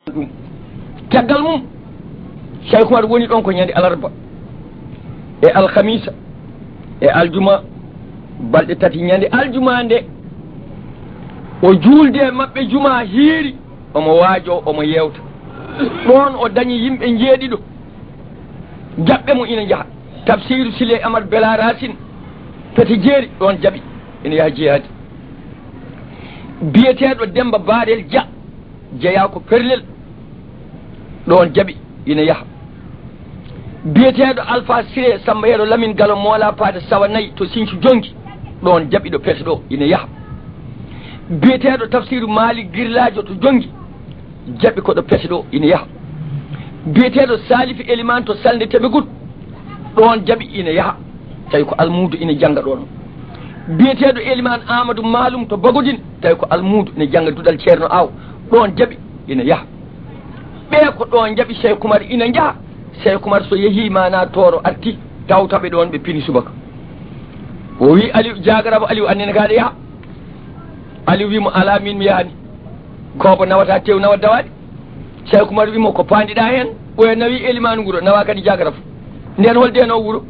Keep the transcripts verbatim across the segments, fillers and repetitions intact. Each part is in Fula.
Ɗum. Caggal mum, Cheikh Oumar woni ɗon ko ñande alarba e alhamisa e aljuma, balɗe tati. Ñande aljuma nde, o juulde e maɓɓe juma hiiri, omo waajo, omo yeewta. Ɗoon o dañi yimɓe njeeɗiɗo, jaɓɓe mo ina njaha. Tafsiru Sile Amar Bela Racine, Pete Jeeri, ɗoon jaɓi, ina yaha jihaadi. Biyeteeɗo Demba Barel Dia, jeyaa ko Perlel, ɗoon jaɓi, ina yaha. Biyeteeɗo Alpha Siré Samba Yero Lamine Galo Moola Paade Sawa Nayi to Sinthiou Jonngi, ɗoon jaɓi ɗo Pete ɗo, ina yaha. Biyeteeɗo Tafsiru Maalik Girlaajo to Jonngi, jaɓi ko ɗo Pete ɗo, ina yaha. Biyeteeɗo Salifi Eliman to Salnde Tebegut, ɗoon jaɓi, ina yaha. Tawi ko almuudo ina jannga ɗoon. Biyeteeɗo Eliman Amadou Maalum to Bagodin, tawi ko almuudo ina jannga duɗal Ceerno Aw, ɗoon jaɓi, ina yaha. Ɓee ko ɗoon jaɓi Cheikh Oumar ina njaha. Cheikh Oumar so yehii maanaa Tooro arti, tawta ɓe ɗoon, ɓe pini subaka. O wii Aliou, jaagaraaɓe Aliou, annene kaa ɗe yaha. Aliou wii mo, alaa, miin mi yahaani. Kooba nawata tew, nawa dawaade. Cheikh Oumar wii mo, ko paandiɗaa heen? Oya nawi elimaanu wuro, nawa kadi jaagaraaɓe. Ndeen hol deenoowo wuro?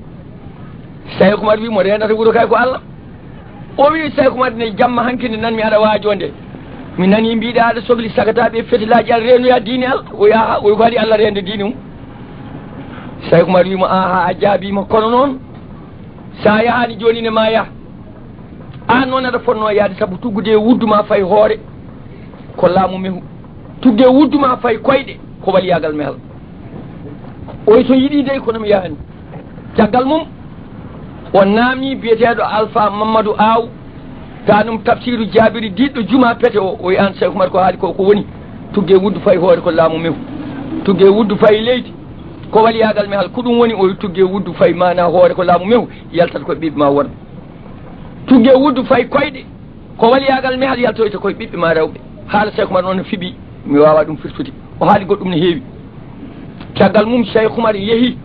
Cheikh Oumar wii mo, reenata wuro kay ko Allah. O wii Cheikh Oumar, ne jamma hanki nde nan mi aɗa waajoo nde. Mi nanii mbiɗa aɗa sokli sagataaɓe e fetelaaji, aɗa reenoya diine Allah. O yaha, o ko haɗi Allah reende diine mum. Cheikh Oumar wii mo, aha, a jaabiima, kono noon, sa yahaani jooni ne ma yah. Aan noon aɗa fotnoo yahde, sabu tuggude e wuddu ma fay hoore ko laamu mehu. Tugge wuddu ma fay koyɗe ko waliyaagal mehal. Oy so yiɗi dey kono mi yahani. Caggal mum, o naamni biyeteeɗo Alpha Mamadou Aw, taanum Tafsiru Jaabiri diɗɗo juma Pete o, o wi aan Cheikh Oumar ko haali ko, ko woni? Tugge wuddu fay hoore ko laamu mehu. Tugge wuddu fay leydi ko waliyaagal mehal. Ko ɗum woni? O wi tugge wuddu fay maana hoore ko laamu mehu, yaltat koye ɓiɓɓe ma worɓe. Tugge wuddu fay koyɗe ko waliyaagal mehal, yaltoyta koye ɓiɓɓe ma rewɓe. Haala Cheikh Oumar noon no fiɓi, mi waawaa ɗum firtude. O haali goɗɗum no heewi. Caggal mum Cheikh Oumar yehi,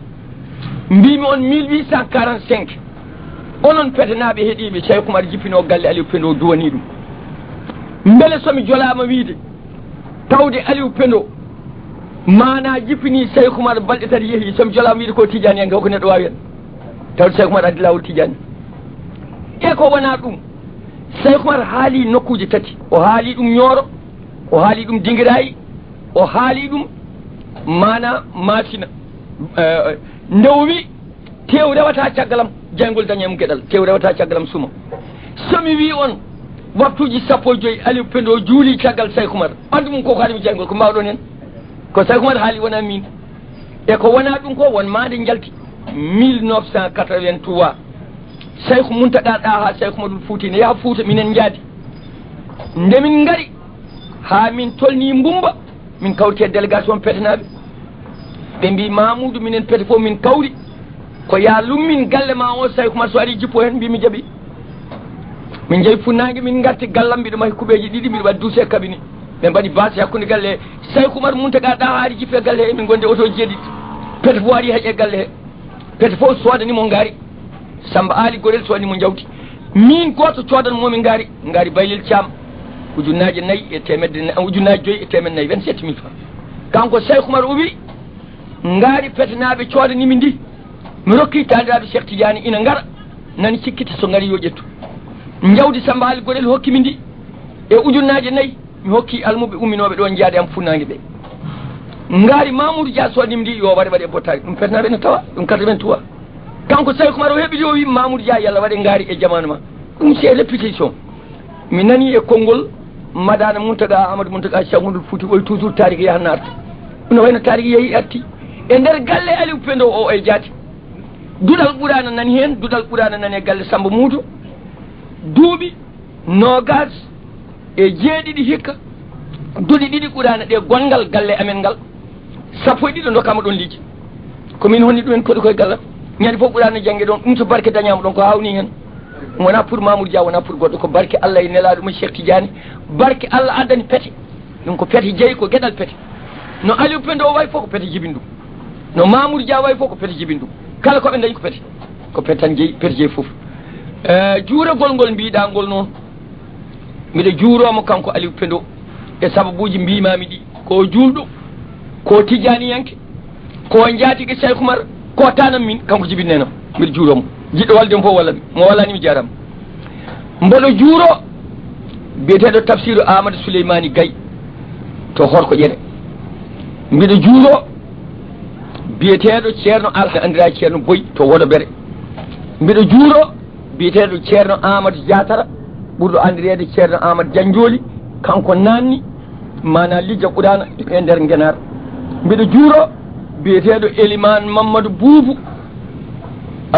mbiimi on mille huit cent quarante-cinq, onon Petenaaɓe heɗiiɓe, Cheikh Oumar jippinoo galle Aliou Pendo, duwanii ɗum. Mbele so mi jolaama wiide, tawde Aliou Pendo maanaa jippinii Cheikh Oumar balɗe tati yehi, so mi jolaama wiide ko Tijaaniyanke, hoko neɗɗo waawi hen? Tawde Cheikh Oumar addi laawol Tijaani. E ko wonaa ɗum, Cheikh Oumar haali nokkuuje tati. O haali ɗum Ñooro, o haali ɗum Dingiraayi, o haali ɗum maanaa Maasina. Eh, nde o wi, tew rewata caggal am, jayngol daña e mum geɗal, tew rewata caggal am suma. So mi wi on, waktuuji sappo e joy Aliou Pendo juuli caggal Cheikh Oumar, anndu mum koko haɗi mi jayngol, ko mbaawɗon hen? Ko Cheikh Oumar haali, wonaa miin. E ko wonaa ɗum ko, won maande njalti mille neuf cent quatre-vingt-trois. Cheikh Mountaga Daha Cheikh Oumarul Fouti ne yaha Fouta, minen njaadi. Nde min ngari haa min tolnii Mbumba, min kawriti e délégation Petenaaɓe. Ɓe mbii, Mamoudou, minen Pete fof min kawri. Ko yaa lummin galle ma o, Cheikh Oumar so ari jippo heen. Mbii, mi jaɓi. Min njehi funnaange, min ngarti gallam, mbiɗo mahi kuɓeeji ɗiɗi, mbiɗo waɗi douze e cabinet. Ɓe mbaɗi base hakkunde galle. Cheikh Oumar Mountaga Daha ari jippi e galle he, min ngondi e otooji jeeɗiɗi. Pete fof ari heƴe galle he. Pete fof soodani mo ngaari. Samba Ali Gorel soodani mo njawdi. Min gooto coodan mo mi ngaari. Ngaari Baylel Caam, ujunnaaje nayi e teemedde na-, ujunnaaje joyi e teemedde nayi, vingt-sept mille francs. Kanko Cheikh Oumar o wi, ngaari Petenaaɓe coodani mi ndi, mi rokki taaniraaɓe Cheikh Tidiane ina ngara, nani cikkita, so ngari yo ƴettu. Njawdi Samba Ali Gorel hokki mi ndi e ujunnaaje nayi, mi hokki almuɓe umminooɓe ɗo njiyaade am funnaange ɓe. Ngaari Mamoudou Dia soodani mi ndi, yo waɗe, waɗe e bottaari. Ɗum Petenaaɓe no tawa, ɗum quatre-vingt-trois. Kanko Cheikh Oumar o heɓi o wi Mamoudou Dia, yalla waɗe ngaari e jamaanu ma. Ɗum c'est répétition. Mi nani e konngol Madana Mountaga, Amadou Mountaga Cheikh Oumarul Fouti, o wi toujours taariki yaha naarta. No wayno taariki yehi arti. E nder galle Aliou Pendo o e jaati. Duɗal Qur'aana nani heen, duɗal Qur'aana nani e galle Samba Moudou. Duuɓi noogas e jeeɗiɗi hikka, duɗi ɗiɗi Qur'aana ɗe gonngal galle amen ngal. Sappo e ɗiɗo ndokkama ɗon liƴƴi. Ko min honni ɗumen koɗi koye galle. Ñande fof Qur'aana jannge ɗon, ɗum so barke dañaama ɗon, ko hawni heen. Wonaa pour Mamoudou Dia, wonaa pour goɗɗo, ko barke Allah e nelaaɗo mum Cheikh Tidiane. Barke Allah addani Pete. Ɗum ko Pete jeyi, ko geɗal Pete. No Aliou Pendo o wayi fof ko Pete jibini ɗum. No Mamoudou Dia wayi fof ko Pete jibini ɗum. Kala ko ɓe dañi ko Pete. Ko Pete tan jeyi, Pete jeyi fof. Eh, juuragol ngol mbiɗa ngol noon, mbiɗa juuroo mo kanko Aliou Pendo e sababuuji mbimami ɗi. Ko o juulɗo, ko tijjaniyanke, ko njaatige Cheikh Oumar, ko tanam min, kanko jibineno. Mbiɗo juuroo mo. Jiɗɗo walde mo fof walla mi. Mo wallani mi jaaraama. Mboɗo juuroo biyeteeɗo Tafsiru Amadou Souleymani Gaye to Horko Ƴere. Mbiɗo juuroo biyeteeɗo Ceerno Alha, anndiraa Ceerno Boy to Wodo Bere. Mbiɗo juuroo biyeteeɗo Ceerno Amadou Diatara, ɓurɗo anndireede Ceerno Amadou Janjooli, kanko naanni maanaa Lijja Quraana e nder Ngenaar. Mbiɗo juuroo biyeteeɗo Elimaan Mammadu Buubu,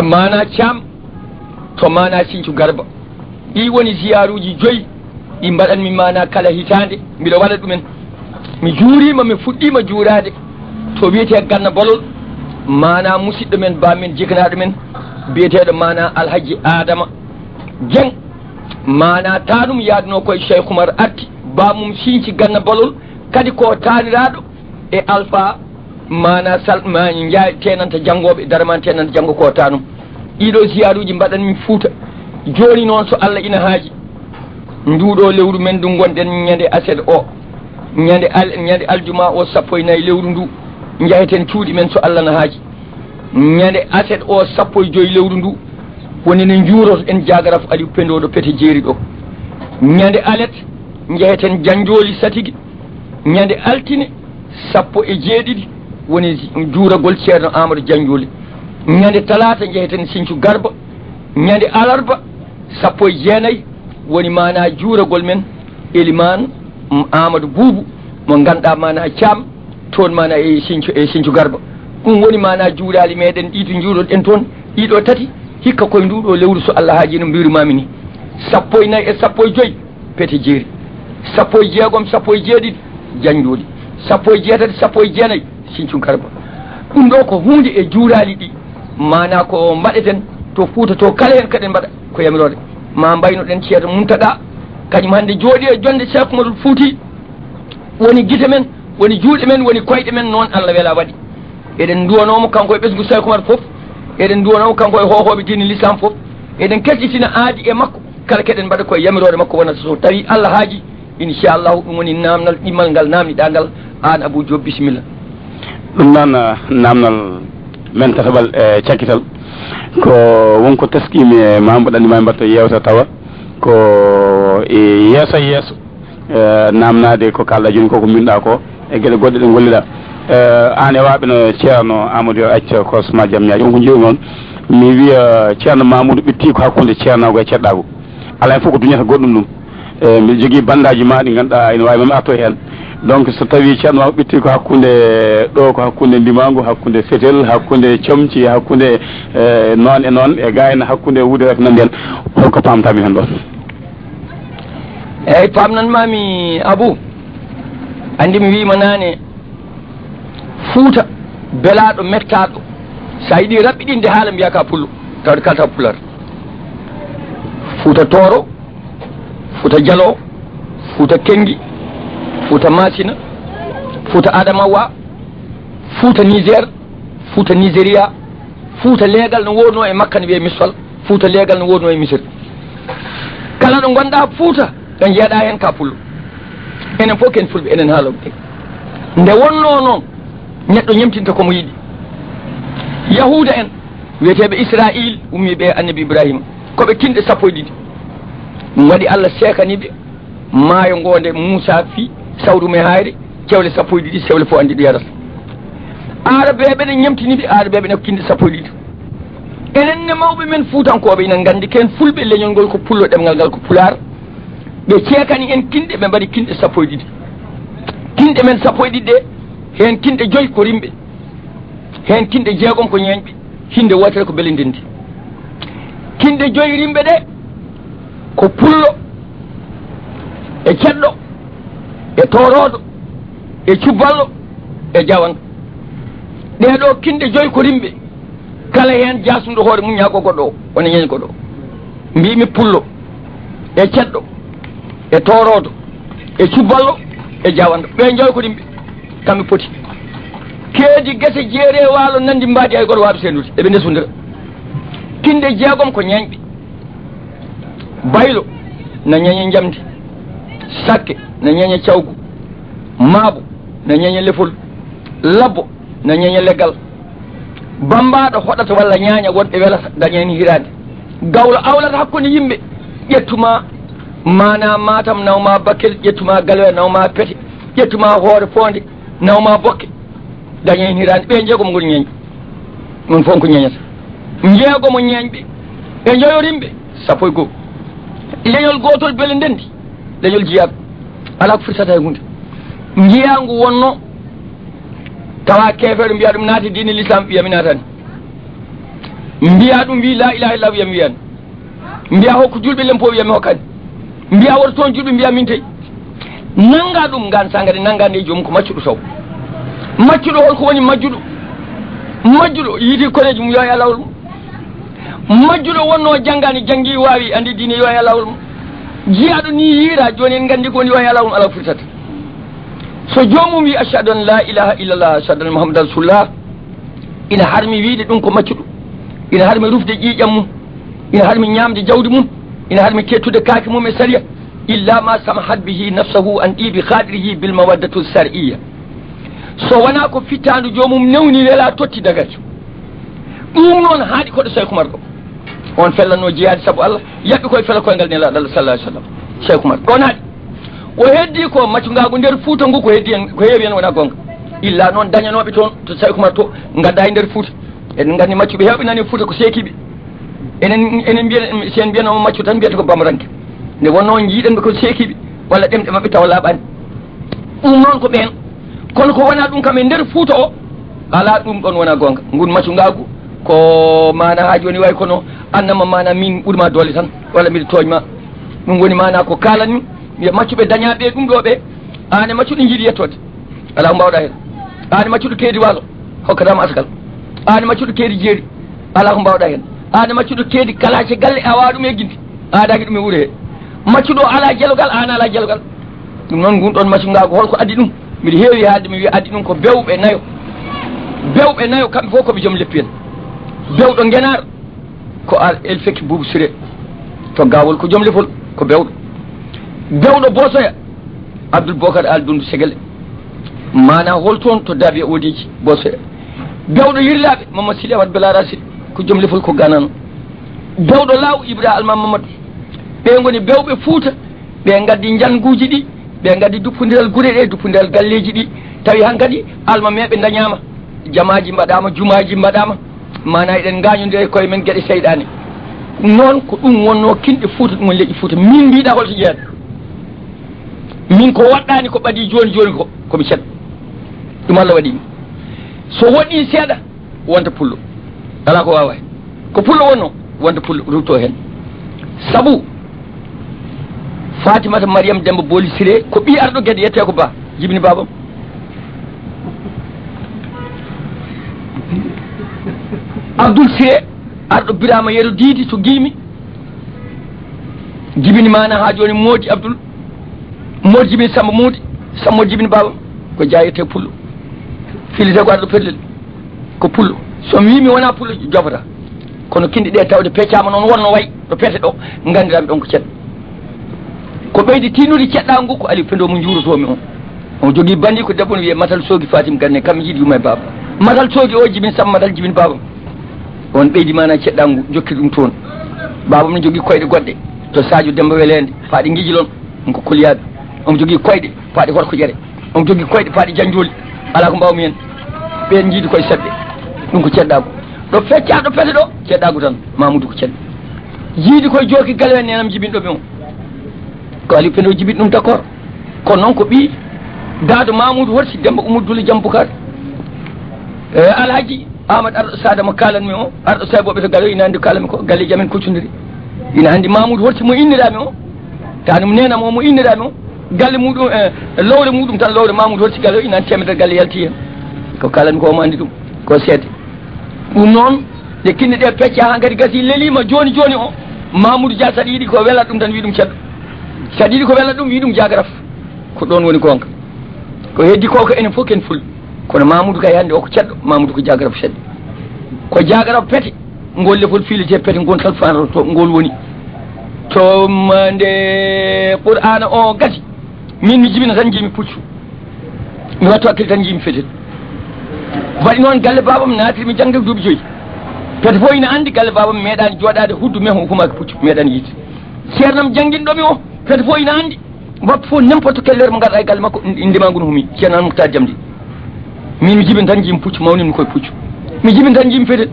maanaa Caam, to maanaa Siñcu Garba. Ɗii woni ziyaaruuji joyi ɗi mbaɗanmi maanaa kala hitaande, mbiɗo waɗa ɗumen. Mi juuriima, mi fuɗɗiima juuraade to wiyetee Ganna Balol, maanaa musiɗɗo men, baa men, jikanaaɗo men, biyeteeɗo maanaa Alhaji Aadama Jeŋ, maanaa taanum yaadunoo koye Cheikh Oumar arti, baa mum Siñci Ganna Balol, kadi ko taaniraaɗo e Alfa, maanaa sal, ma njaay tenanta janngooɓe, darman tenanta janngo ko taanum. Ɗiɗo ziyaaruuji mbaɗanmi Fuuta. Jooni noon, so Allah ina haaji, nduuɗo lewru men ndu ngonɗen ñande aset o, ñande al-, ñande aljuma o, sappo e nayi lewru ndu, njaheten cuuɗi men so Allah na haaji. Ñande aset o, sappo e joyi lewru ndu, woni ne njuuroto en jaagarafu Aliou Pendo ɗo Pete Jeeri ɗo. Ñande alet, njaheten Janjooli Satigi. Ñande altine, sappo e jeeɗiɗi, woni juuragol Ceerno Amadou Janjooli. Ñande talaata, njaheten Siñcu Garba. Ñande alarba, sappo e jeenayi, woni maanaa juuragol men Elimaan Amadou Buubu, mo ngannduɗaa maanaa Caam, toon maanaa e Siñcu, e Siñcu Garba. Ɗum woni maanaa juuraali meɗen ɗi to njuuroɗen toon, ɗiɗo tati, hikka koye nduɗo lewru so Allah haaji no mbirumaami ni. Sappo e nayi e sappo e joyi, Pete Jeeri. Sappo e jeegom, sappo e jeeɗiɗi, Janjooli. Sappo e jeetati, sappo e jeenayi, Siñcu Garba. Ɗum ɗo ko huunde e juuraali ɗi, maanaa ko mbaɗeten to Fuuta to, kala heen kaɗen mbaɗa ko yamiroore. Ma mbaynoɗen Ceerno Muntaga, kañum hannde jooɗi e jonnde Cheikh Umarul Fuuti, woni gite men, woni juuɗe men, woni koyɗe men, noon Allah wela waɗi. Eɗen nduwanoo mo kanko e ɓesngu Cheikh Oumar fof, eɗen nduwanoo mo kanko e hohooɓe diine l'islam fof, eɗen kesɗitina aadi e makko, kala keɗen mbaɗa koye yamiroore makko wonata so tawi Allah haaji, inchallahu. Ɗum woni naamnal ɗimmal ngal naamniɗaa ngal, aan Abou Diop, bisimilla. Ɗum noon, eh, naamnal men tataɓal e cakkital, ko wonko taskiimi e ma mboɗo anndi ma mbatto yeewta tawa ko e yeeso e yeeso, eh, naamnaade ko kaalɗaa jooni ko, ko mbinɗaa ko e geɗe goɗɗe ɗe ngolliɗaa. Eh, aan e waaɓe no Ceerno Amadou, yo acca ko sma jam ñaaƴi. On ko njiɗmi on, mi wiya Ceerno Mamoudou ɓitti ko hakkunde ceernaagu e ceɗɗaagu. Alaa heen fof ko duñata goɗɗum ɗum. Eh, mbiɗa jogii bandaaji ma ɗi ngannduɗaa ina waawi ma mi arto heen. Donc, so tawii Ceerno Mamoudou ɓitti ko hakkunde ɗo, ko hakkunde Ndimangu, hakkunde Fetel, hakkunde Comci, hakkunde, eh, noon e noon, e gayna hakkunde Wuude rek nanndi heen, holko paamtaa min heen ɗoon? Eeyi, paamnan maa mi Abou. Anndi mi wiima naane, Fuuta belaaɗo mettaaɗo. So a yiɗi raɓɓiɗinde haala mbiyaa ka pullo, tawde kalta pulaar. Fuuta Tooro, Fuuta Jaloo, Fuuta Kenngi, Fuuta Maasina, Fuuta Adamawa, Fuuta Niger, Fuuta Nigeria, Fuuta leegal no wonno e Makka ne wiyee Misfal, Fuuta leegal no wonno e Misir. Kala ɗo ngonɗaa Fuuta, ɗo njeeɗaa heen ka pullo. Enen fof ken fulɓe, enen haalooɓe. Nde wonnoo noon, neɗɗo ñemtinta ko mo yiɗi. Yahuuda en, wiyeteeɓe Israayiil, ummiiɓe e Annabi Ibraahiima, ko ɓe kinɗe sappo e ɗiɗi. Ɗum waɗi Allah seekani ɓe maayo ngo nde Muusaa fii sawru mum e haayre, cewle sappo e ɗiɗi, cewle fof anndi ɗo yarata. Aarabeeɓe ne ñemtini ɓe, Aarabeeɓe ne ko kinɗe sappo e ɗiɗi. Enen ne mawɓe men fuutankooɓe ina nganndi ken fulɓe leñol ngol ko pullo, ɗemngal ngal ko pulaar. Ɓe ceekani en kinɗe, ɓe mbaɗi kinɗe sappo e ɗiɗi. Kinɗe men sappo e ɗiɗi ɗe, heen kinɗe joyi ko rimɓe, heen kinɗe jeegom ko ñeeñɓe, hinnde wootere ko belendinde. Kinɗe joyi rimɓe ɗe ko pullo, e ceddo, e tooroodo, e cubballo, e jawanɗo. Ɗee ɗoo kinɗe joyi ko rimɓe, kala heen jaasnuɗo hoore mum ñaago goɗɗo o, wona ñeeña goɗɗo o. Mbiimi pullo, e ceddo, e tooroodo, e cubballo, e jawanɗo. Ɓee joyi ko rimɓe, kamɓe poti. Keedi gese jeere waalo nanndi mbaadi hay gooto waawi seendude, eɓe ndesondira. Kinɗe jeegom ko ñeeñɓe. Baylo na ñeeña njamndi, sakke na ñeeña cawgu, maabo na ñeeña lefol, Labbo na ñeeña leggal. Bammbaaɗo hoɗata walla ñaaña wonɓe welata, daña heen hiraande. Gawlo awlata hakkunde yimɓe, ƴettuma maana Matam, nawma Bakel, ƴettuma Galoya, nawma Pete, ƴettuma Hoore Foonde, nawma Bokke, daña heen hiraande. Ɓe jeegomo ngoni ñeeñɓe. Ɗum fof ko ñeeñata. Jeegomo ñeeñɓe. Ɓe njoyo rimɓe, sappo e goo. Leñol gootol bele ndenndi. Leñol jiyaaɓe. Alaa ko firtata e huunde. Njiyaa ngu wonno tawa keefeero mbiya ɗum naati diine l'islam, wiya mi naatani. Mbiya ɗum wi la ilaha illallah, wiya mi wiyani. Mbiya hokku julɓe lempo, wiya mi hokkani. Mbiya woto toon julɓe, mbiya min tey. Nannga ɗum ngan sangare, nannga nde joomum ko maccuɗo taw. Maccuɗo, holko woni majjuɗo? Majjuɗo yiiti koreeji mum, yo e lawol mum. Majjuɗo wonno janngani, janngi, waawi, anndi diine, yo e lawol mum. Jiyaaɗo ni yiira, jooni en nganndi ko woni yo e lawol mum, alaa ko firtata. So joomum wi ashhadu an la ilaha illallah, ashhadu anna muhammadan rasulullah, ina harmi wiide ɗum ko maccuɗo, ina harmi rufde ƴiiƴam mum, ina harmi ñaamde jawdi mum, ina harmi teettude kaake mum e sariya, illa ma samahat bihi nafsahu an ɗibi khadirihi bil mawaddatu shar'iyya. So wonaa ko fittaandu joomum newni, wela, totti, dagaki. Ɗum noon haaɗi koɗo Cheikh Oumar ɗo. On fellatno jihaade sabu Allah, yaɓɓi koye fela koyngal Nelaaɗo Allah sallallahu alaihi wasallam. Cheikh Oumar, ɗon haaɗi. Ko heddi ko maccungaagu nder Fuuta ngu, ko heddi en, ko heewi en wona goonga. Illa noon dañanooɓe toon to Cheikh Oumar to, ngadda e nder Fuuta. Eɗen nganndi maccuɓe heewɓe nani Fuuta ko seekiiɓe. Enen, enen mbiyen, si en mbiyanoo maccuɗo tan, mbiyata ko bambaranke. Nde wonnoo njiiɗen ɓe ko seekiiɓe, walla ɗemɗe maɓɓe tawa laaɓaani. Ɗum noon ko ɓeen. Kono ko wonaa ɗum kam e nder Fuuta o, alaa, ɗum ɗoon wonaa goonga. Ngun macungaagu ko maana haa jooni wayi kono annama maana min ɓuri ma doole tan, walla mbiɗa tooñ ma. Ɗum woni maana ko kaalanmi, wiya maccuɓe dañaaɓe ɗum ɗo ɓe, aan e maccuɗo njiɗi yettoode. Alaa ko mbaawɗaa heen. Aan e maccuɗo keedi waalo, hokkataama askal. Aan e maccuɗo keedi jeeri, alaa ko mbaawɗaa heen. Aan e maccuɗo keedi kalaace galle, a waawaa ɗum egginde. Aadaaki ɗum e wuro he. Maccuɗo alaa jelogal, aan alaa jelogal. Ɗum noon, ngun ɗoon macungaagu, holko addi ɗum? Mbiɗa heewi haalde, mi wiya addi ɗum ko bewɓe nayo. Bewɓe nayo, kamɓe fof ko ɓe joom leppi en. Bewɗo Ngenaar, ko Al El Fekki Buubu Siré to Gawol, ko joom lefol, ko bewɗo. Bewɗo Boosoya, Abdoul Bokar Al Dundu Segele. Maana hol toon to Daabi e Odeji, Boosoya. Bewɗo Yirlaaɓe, Mamad Sili Amad Belara Sili, ko joom lefol, ko ganano. Bewɗo Laaw, Ibra Alma Mamadu. Ɓe ngoni bewɓe Fuuta, ɓe ngaddi njannguuji ɗi, ɓe ngaddi duppondiral gure ɗe, duppondiral galleeji ɗi. Tawi hankadi almameeɓe ndañaama, jamaaji mbaɗaama, jumaaji mbaɗaama. Maana eɗen ngaañondira e koye men geɗe seyɗaane. Ɗum noon ko ɗum wonnoo kinɗe Fuuta, ɗum woni leƴƴi Fuuta. Min mbiɗa holto jeeyata? Min ko waɗɗaani ko ɓadii jooni jooni ko, ko mi ceɗɗo. Ɗum Allah waɗi mi. So woɗɗii seeɗa, wonta pullo. Alaa ko waawaa heen. Ko pullo wonnoo, wonta pullo, rutto heen. Sabu Fatimata Mariam Demba Booli Siré ko ɓii arɗo Gede, yetteeko Ba, jibini baabam. Abdoul Siré, arɗo Birama Yero Diidi to Giimi, jibini maana haa jooni Moodi Abdoul, Moodi jibini Samba Moodi, Samba Moodi jibini baabam, ko jaayete pullo. Filete ko arɗo pellel, ko pullo. So mi wii mi wonaa pullo, jofata. Kono kinɗe ɗe tawde peccaama noon, wonno wayi ɗo pete ɗo, nganndiraa-mi ɗon ko ceɗɗo. Ko ɓeydi tiinude ceɗɗaagu ngu ko Aliou Pendo mo njuurotoo-mi on. Omo jogii banndi ko debbo no wiyee Matal Soogi Fatim Ganne, kam mi yiɗi yumma e baaba. Matal Soogi o jibin Samba Matal jibin baaba. On ɓeydi maanaa ceɗɗaagu ngu, jokki ɗum toon. Baaba no jogii koyɗe goɗɗe to Sadio Demba Weleende, faaɗi Ngijilon, on ko Koliyaaɓe. Omo jogii koyɗe faaɗi Horko Ƴere. Omo jogii koyɗe faaɗi Janjooli. Alaa ko mbaaw-mi heen. Ɓeen njiidi koye seɓɓe. Ɗum ko ceɗɗaagu. Ɗo feccaa ɗo pete ɗo, ceɗɗaagu tan. Mamudu ko ceɗɗo. Yiidi koye jooki Galo en, neenam jibinɗo ɓe on. Ko Aliou Pendo jibini ɗum, d'accord. Kono noon ko ɓii Daado Mamoudou Horsi, Demba Oumou Douli Jam Boucar. E Alhaji Amadou Arɗo Sada mo kaalanmi o, Arɗo Saybooɓe to Galo, ina anndi ko kaalanmi ko, galleeji amen kuccondiri. Ina anndi Mamoudou Horsi mo inniraami o, taanum neenam o mo inniraami o, galle muɗum, e lowre muɗum tan, lowre Mamoudou Horsi Galo, ina anndi teemedere galle yalti heen. Ko kaalanmi ko omo anndi ɗum, ko seede. Ɗum noon, nde kinɗe ɗe pecca haa kadi gasi leliima jooni jooni o, Mamoudou Dia, saɗa yiɗi ko welat ɗum tan, wi ɗum ceddo. Saɗa yiɗi ko welat ɗum, wi ɗum jagaraf. Ko ɗoon woni goonga. Ko heddi ko, ko enen fof ken fulɓe. Kono Mamoudou kay hannde o ko ceddo, Mamoudou ko jagaraf ceddo. Ko jagaraf pete, ngol lefol fiilete pete, ngon tan fanroto, ngol woni. To, mm, nde Qur'aana o gasi, min mi jibina tan, njiimi puccu. Mi wattu hakkille tan, njiimi fetel. Mbaɗi noon galle baabam, naatirmi jaŋde ko duuɓi joyi. Pete fof ina anndi galle baabam meeɗaani jooɗaade huddu men hukumaaki puccu, meeɗaani yiide. Ceernam jannginɗo mi o, pete fof ina anndi. Waktu fof, n'importe quelle heure mo ngarɗa e galle makko, inde ma ngun humi. Ceerno Almuktar Jamdi. Min mi jibin tan jiimi puccu, mawnin mi koye puccu. Mi jibin tan jiimi fetel,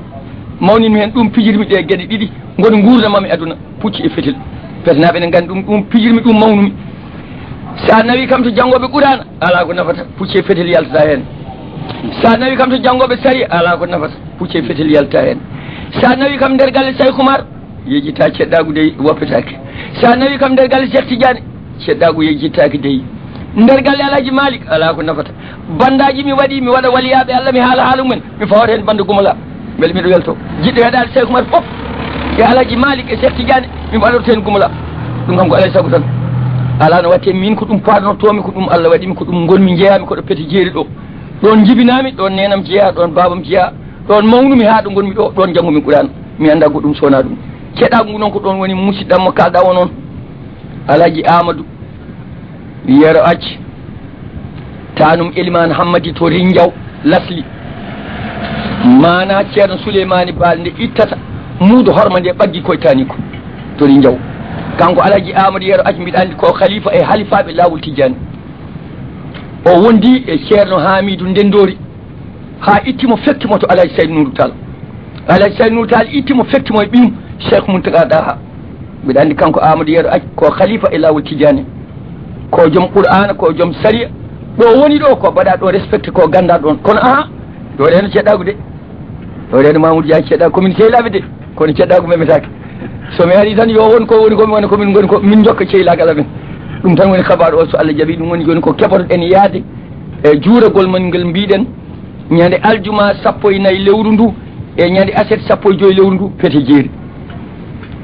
mawnin mi heen. Ɗum pijirmi ɗe geɗe ɗiɗi, ngoni nguurndam am e aduna, puccu e fetel. Fetenaaɓe ne nganndi ɗum, ɗum pijirmi, ɗum mawnumi. So a nawi kam to janngooɓe Quraana, alaa ko nafata, puccu e fetel yaltata heen. So a nawi kam to janngooɓe sariya, alaa ko nafata, puccu e fetel yaltata heen. So a nawi kam nder galle Cheikh Oumar, yejjita ceɗɗaagu dey woppetaake. So a nawi kam nder galle Cheikh Tidiane, ceɗɗaagu yejjitaake dey. Nder galle Alhaji Malik, alaa ko nafata. Bandaaji mi waɗi, mi waɗa waliyaaɓe Allah, mi haala haala mumen, mi fawata heen bannda Gumala. Mbele miɗo welto. Jiɗɗo heɗaade Cheikh Oumar fof, e Alhaji Malik, e Cheikh Tidiane, mi waɗorto heen Gumala. Ɗum kam ko alaa e sago tan. Alaa no waɗte, min ko ɗum paarnortoomi, ko ɗum Allah waɗi mi, ko ɗum ngonmi, njeyaami ko ɗo Pete Jeeri ɗo. Ɗoon njibinaami, ɗoon neenam jeyaa, ɗoon baabam jeyaa, ɗoon mawnumi haa ɗo ngonmi ɗo, ɗoon njanngumi Quraan. Mi anndaa goɗɗum so wonaa ɗum. Ceɗɗaagu ngu noon ko ɗoon woni musidɗam mo kaalɗaa o noon, Alhaji Amadou Yero Acci, taanum Elimaan Hammadi to Rinjaw, Lasli. Maana Ceerno Suleymaani Baal nde ittata muudo horma nde ɓaggi koye taani ko to Rinjaw. Kanko Alhaji Amadou Yero Acci, mbiɗa anndi ko khalifa e halifaaɓe laawol Tijjaani. O wondi e Ceerno Haamiidu Ndenndoori haa itti mo, fekti mo to Alhaji Saydu Nuuru Taal. Alhaji Saydu Nuuru Taal itti mo, fekti mo e ɓiyum Cheikh Muntaga Daha. Mbiɗa anndi kanko Amadou Yero Acci ko khalifa e laawol Tijjaani. Ko joom Qur'aana, ko joom sariya. Ɗo woni ɗo, ko mbaɗa ɗo respecté, ko gannda ɗoon. Kono aha, ɗo reeno ceɗɗaagu de. Ɗo reeno Mamoudou Dia ceɗɗaagu, komin sehlaaɓe de. Kono ceɗɗaagu memetaake. So mi ari tan, yo won ko woni ko mi wona, ko min ngoni ko min njokka cehlaagal amen. Ɗum tan woni kabaaru o, so Allah jaɓi. Ɗum woni jooni ko keɓotoɗen yaade e juuragol mon ngel mbiɗen ñande aljuma sappo e nayi lewru ndu, e ñande aset sappo e joyi lewru ndu, Pete Jeeri.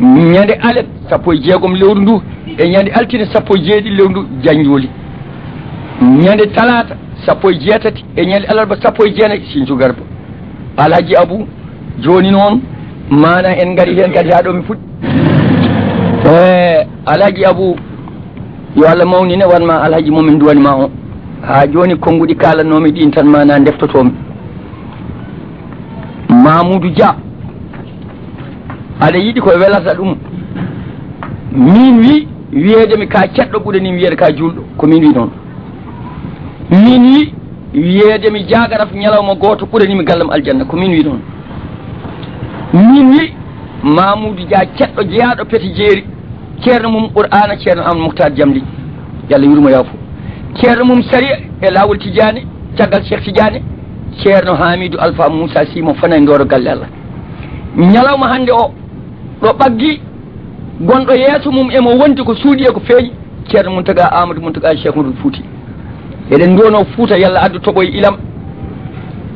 Ñande alet sappo e jeegom lewru ndu, e ñande altine sappo e jeeɗiɗi lewru ndu, Janjoli. Ñande talaata sappo e jeetati, e ñande alarba sappo e jeenayi, Sinthiou Garba. Alhaji Abou, jooni noon, maana en ngari heen kadi haa ɗo mi fuɗɗi. E Alhaji Abou, yo Allah mawnine, wan ma Alhaji mo min duwani ma o. Haa jooni, konnguɗi kaalannoomi ɗiin tan, maana ndeftotoomi. Mamoudou Dia, aɗa yiɗi ko welata ɗum. Min wi, wiyeede mi ka ceɗɗo ɓurani mi wiyeede ka juulɗo, ko min wi noon. Min wi, wiyeede mi jaagaraf ñalawma gooto ɓurani mi gallam aljanna, ko min wi noon. Min wi, Mamoudou Dia ceɗɗo jeyaaɗo Pete Jeeri, ceerno mum Qur'aana, ceerno Amadou Mouhtar Jamli, yo Allah yurmo yaafo. Ceerno mum sariya e laawol Tijaani, caggal Cheikh Tijaani, ceerno Haamiidu Alfa Muusa Sii mo Fanay Ndooro galle Allah. Ñalawma hannde o, ɗo ɓaggi, gonɗo yeeso mum e mo wondi ko suuɗi e ko feeñi, ceerno Muntaga Amadou Muntaga Cheikh Mouhamadoul Fouti. Eɗen nduwanoo Fuuta, yo Allah addu toɓo e ilam,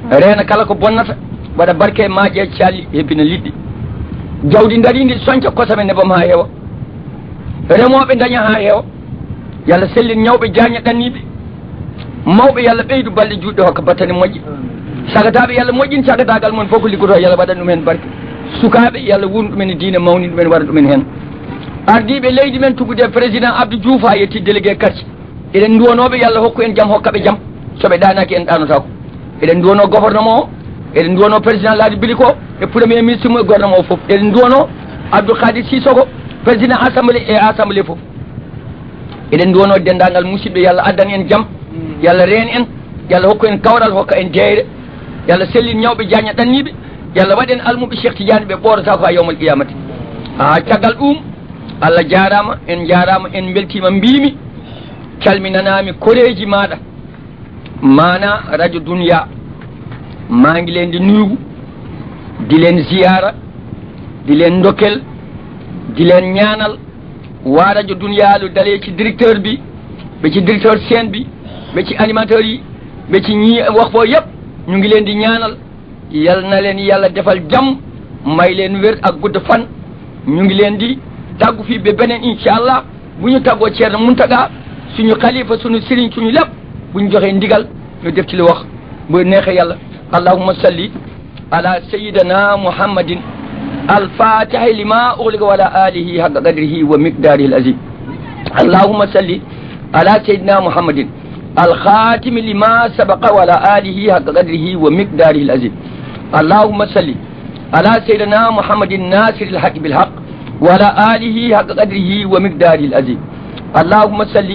reena kala ko bonnata, waɗa barke e maaje, calli, hebbina liɗɗi. Jawdi ndariindi, soñca kosam e nebam haa heewa. Remooɓe ndaña haa heewa. Yo Allah sellin ñawɓe, jaaña ɗanniiɓe. Mawɓe, yo Allah ɓeydu balɗe juutɗe, hokka battane moƴƴe. Sagataaɓe, yo Allah moƴƴin sagataagal mum fof, ko liggotoo, yo Allah waɗan ɗum heen barke. Sukaaɓe, yo Allah wuurnu ɗumen e diine, mawnin ɗumen, waɗa ɗumen heen. Ardiiɓe leydi men, tuggude e président Abdou Diouf, haa yetti délégué quartier. Eɗen nduwanooɓe, yo Allah hokku en jam, hokka ɓe jam. So ɓe ɗaanaaki, en ɗaanotaako. Eɗen nduwanoo gouvernement o, eɗen nduwanoo président de la République o, e premier ministre mum, e gouvernement o fof. Eɗen nduwanoo Abdou Khadir Sissoko, président assemblée e assemblée fof. Eɗen nduwanoo denndaangal musidɓe, yo Allah addan en jam, yo Allah reen en, yo Allah hokku en kawral, hokka en jeyre, yo Allah sellin ñawɓe, jaaña ɗanniiɓe, yo Allah waɗ en almuɓe Cheikh Tidiane ɓe ɓoorata ko haa yawmal qiyamati. Haa caggal ɗum, Allah jaaraama, en njaaraama, en mbeltiima, mbiimi, calminanaami koreeji maaɗa, maana radio Dunya, maa ngi leen di nuyu, di leen ziyaara, di leen ndokkel, di leen ñaanal. Waa radio Dunya lu dalee ci directeur bi, ba ci directeur chaîne bi, ba ci animateur yi, ba ci ñi wax foo yépp, ñu ngi leen di ñaanal. Yal na leen Yàlla defal jàmm, may leen wér ak gudd fan. Ñu ngi leen di tàggu fii ba beneen, incha Allah. Bu ñu tàggoo Ceerno Muntaga, suñu xalifa, suñu sëriñ, suñu lépp, bu ñu joxee ndigal, ñu def ci li wax, bu neexee Yàlla. Allahumma salli ala sayyidina Muhammadin, al-fatihi lima ughliqa wa ala alihi haqqa qadrihi wa miqdarihi al-azim. Allahumma salli ala sayyidina Muhammadin, الخاتم لما سبق وعلى آله حق قدره ومقداره العظيم. اللهم صل على سيدنا محمد الناصر الحق بالحق وعلى آله حق قدره ومقداره العظيم. اللهم صل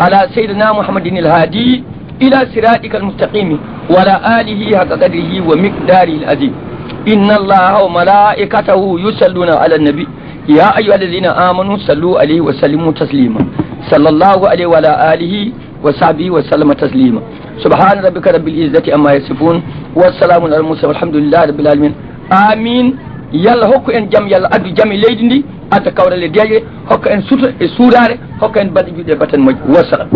على سيدنا محمد الهادي إلى صراطك المستقيم وعلى آله حق قدره ومقداره العظيم. إن الله وملائكته يصلون على النبي، يا أيها الذين آمنوا صلوا عليه وسلموا تسليما. صلى الله عليه وعلى آله وصحبه وسلم تسليما. سبحان ربك رب العزة عما يصفون، وسلام على المرسلين، والحمد لله رب العالمين. آمين. Yo Allah hokku en jam, yo Allah addu jam e leydi ndi, adda kawral e deeƴre, hokka en sutura e suudaare, hokka en balɗe juɗɗe e batten moƴƴe. Wassalam.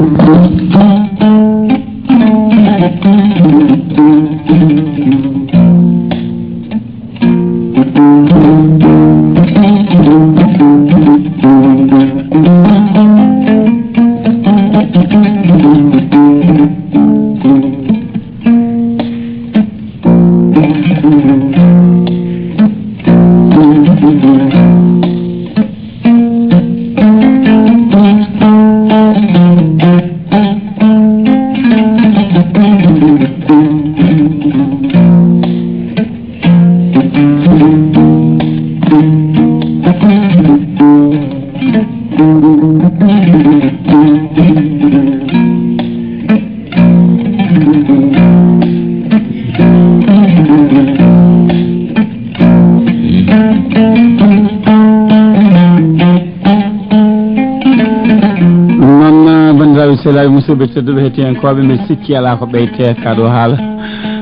Noon, banndiraaɓe, sehilaaɓe, musidɓe tedduɓe, hettiyankooɓe, mbiɗa sikki alaa ko ɓeytee ka ɗo haala.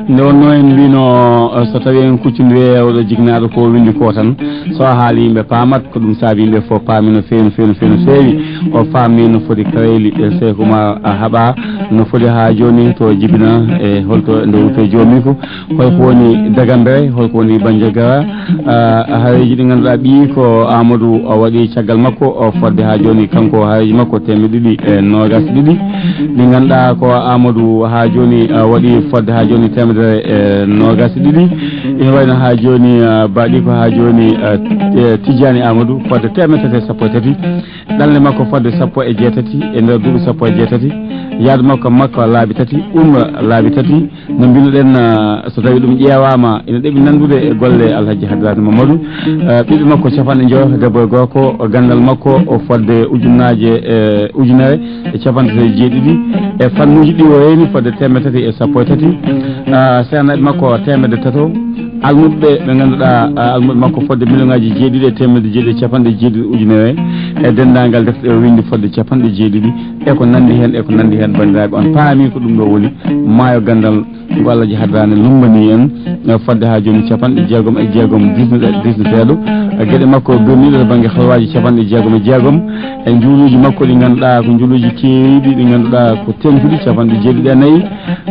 Nde wonnoo en mbino, eh, so tawii en kuccondiri e oɗo jiknaaɗo ko o winndi ko tan, so o haali yimɓe paamat, ko ɗum saabi yimɓe fof paami no feewi, no feewi, no feewi, no feewi. O faami no foti kaweyli, eh, Seek Umar, ah, haɓa no foti haa jooni to jibina, e holto nde wurto e joomi ko. Holko woni dagambere, holko woni banjagara? Ah, hareeji ɗi ngannduɗaa ɓiyi ko Amadou o waɗi caggal makko, o fodde haa jooni kanko hareeji makko teemedde ɗiɗi e noogas ɗiɗi. Ɗi ngannduɗaa ko Amadou haa jooni, ah, waɗi fodde haa jooni teemedere e noogas ɗiɗi. Ina wayno haa jooni, ah, baɗi ko haa jooni, ah, eh, Tijjani Amadou fodde teemedde tati e sappo e tati. Ɗanle makko fodde sappo e jeetati e nder duuɓi sappo e jeetati. Yaadu makko Makka laabi tati, umra laabi tati. No mbinoɗen, ah, so tawi ɗum ƴeewaama, ina ɗeɓi nanndude e golle Alhaji Hadrani Mamadou. Ah, ɓiɓɓe makko capanɗe njoyo, debbo e gorko, ganndal makko o fodde ujunnaaje, e ujunere e capanɗe tati e jeeɗiɗi. E fannuuji ɗi o reyni fodde teemedde tati e sappo e tati. Ah, seernaaɓe makko teemedde tato. Almuɓɓe ɓe ngannduɗaa, ah, almuɓɓe makko fodde miliyoŋaaji jeeɗiɗi e teemedde jeeɗiɗi e capanɗe jeeɗiɗi ujunere. E denndaangal defte ɗe o winndi fodde capanɗe jeeɗiɗi. E ko nanndi heen, e ko nanndi heen, banndiraaɓe, on paami ko ɗum ɗo woni maayo ganndal ngo Alhaji Hadrani lumbani en, eh, fodde haa jooni capanɗe jeegom e jeegom disne-, disneteeɗo. Eh, geɗe makko birniiɗe to bannge halwaaji capanɗe jeegom e jeegom. E njuuluuji makko ɗi ngannduɗaa ko njuuluuji keeriiɗi, ɗi ngannduɗaa ko teeŋtuɗi capanɗe jeeɗiɗi e nayi.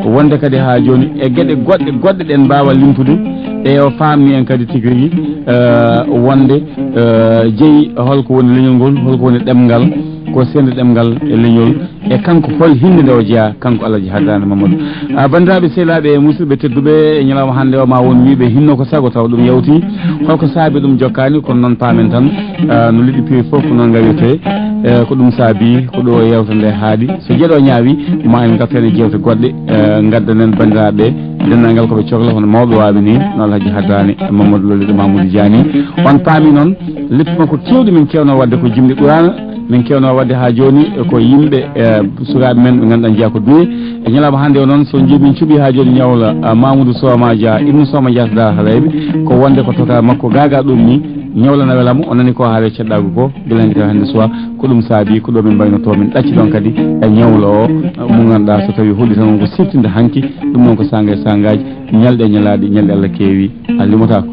Wonde kadi haa jooni e geɗe goɗɗe, goɗɗe ɗen mbaawa limtude, e o faamni en kadi tigi rigi, eh, wonde, eh, jeyi holko woni leñol ngol, holko woni ɗemngal, ko seernde ɗemngal e leñol. E kanko, hol hinnde nde o jeyaa, kanko Alhaji Hadrani Mamadou? Ah, banndiraaɓe, sehilaaɓe e musidɓe tedduɓe, e ñalawma hannde o, ma won wiyɓe hinno ko sago tawa ɗum yawti. Holko saabi ɗum jokkaani? Kono noon paamen tan, ah, no liɗɗi piiri fof ko noon ngawirtee. Eh, ko ɗum saabi ko ɗo yewtere nde haaɗi. So geɗo ñaawi, ma en ngartu heen e jeewte goɗɗe, eh, ngaddanen banndiraaɓe denndaangal ko ɓe cokla, hono mawɓe waawi ni, no Alhaji Hadrani Mamadou Lolliɗo Mamoudou Diani. On paami noon, leppi makko keewɗi min keewno waɗde ko jimɗi Qur'aana. Min keewno waɗde haa jooni ko yimɓe, eh, sukaaɓe men ɓe ngannduɗaa njeyaa ko duwe. E ñalawma hannde o noon, so nji-, min cuɓii haa jooni ñawla, ah, Mamoudou Soma Dia, Ibnu Soma Dia to Daara Halayɓe, ko wonde ko tota makko gaagaa ɗum ni, ñawla na welamo, o nani ko haale ceɗɗaagu ko, gila hannde tawa hannde suwaa, ko ɗum saabi, ko ɗo min mbaynoto, min ɗacci ɗoon kadi e ñawla o, mo ngannduɗaa so tawii hoɗi tan ko siftinde hanki, ɗum noon ko saanga e saangaaji, ñalɗe e ñalaaɗi, ñalɗe Allah keewi, a limotaako.